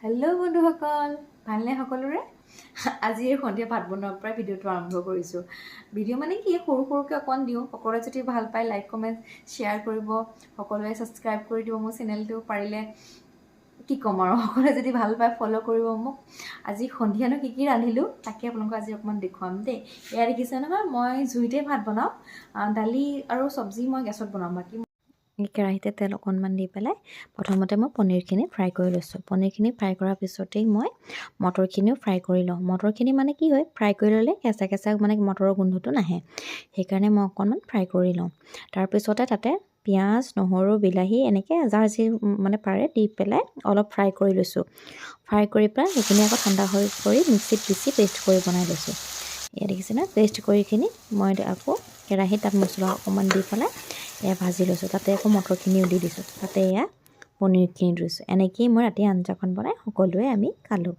Hello' বন্ধুসকল, ভালনে সকলোৰে? আজি এই সন্ধিয়া ভাত বনোৱাৰ পৰাই ভিডিঅ'টো আৰম্ভ কৰিছোঁ। ভিডিঅ' মানে কি, সৰু সৰুকৈ অকণ দিওঁ। সকলোৱে যদি ভাল পায়, লাইক, কমেণ্ট, শ্বেয়াৰ কৰিব। সকলোৱে ছাবস্ক্ৰাইব কৰি দিব মোৰ চেনেলটো পাৰিলে। কি ক'ম আৰু, সকলোৱে যদি ভাল পায়, ফ'ল' কৰিব মোক। আজি সন্ধিয়ানো কি কি ৰান্ধিলোঁ, তাকে আপোনালোকক আজি অকণমান দেখুৱাম দেই। এয়া দেখিছে নহয়, মই জুইতে ভাত বনাওঁ। দালি আৰু চব্জি মই গেছত বনাওঁ, বাকী কেৰাহীতে তেল অকণমান দি পেলাই প্ৰথমতে মই পনীৰখিনি ফ্ৰাই কৰি লৈছোঁ। পনীৰখিনি ফ্ৰাই কৰাৰ পিছতেই মই মটৰখিনিও ফ্ৰাই কৰি লওঁ। মটৰখিনি মানে কি হয়, ফ্ৰাই কৰি ল'লে কেঁচা কেঁচা মানে মটৰৰ গোন্ধটো নাহে, সেইকাৰণে মই অকণমান ফ্ৰাই কৰি লওঁ। তাৰপিছতে তাতে পিঁয়াজ, নহৰু, বিলাহী এনেকৈ যাৰ যি মানে পাৰে দি পেলাই অলপ ফ্ৰাই কৰি লৈছোঁ। ফ্ৰাই কৰি পেলাই সেইখিনি আকৌ ঠাণ্ডা হৈ কৰি মিক্সিত পিচি পেষ্ট কৰি বনাই লৈছোঁ। এয়া দেখিছেনে, পেষ্ট কৰিখিনি মই আকৌ কেৰাহীত তাত মছলা অকণমান দি পেলাই এয়া ভাজি লৈছোঁ। তাতে আকৌ মটৰখিনিও দি দিছোঁ, তাতে এয়া পনীৰখিনি দিছোঁ। এনেকৈয়ে মই ৰাতি আঞ্জাখন বনাই সকলোৱে আমি খালোঁ।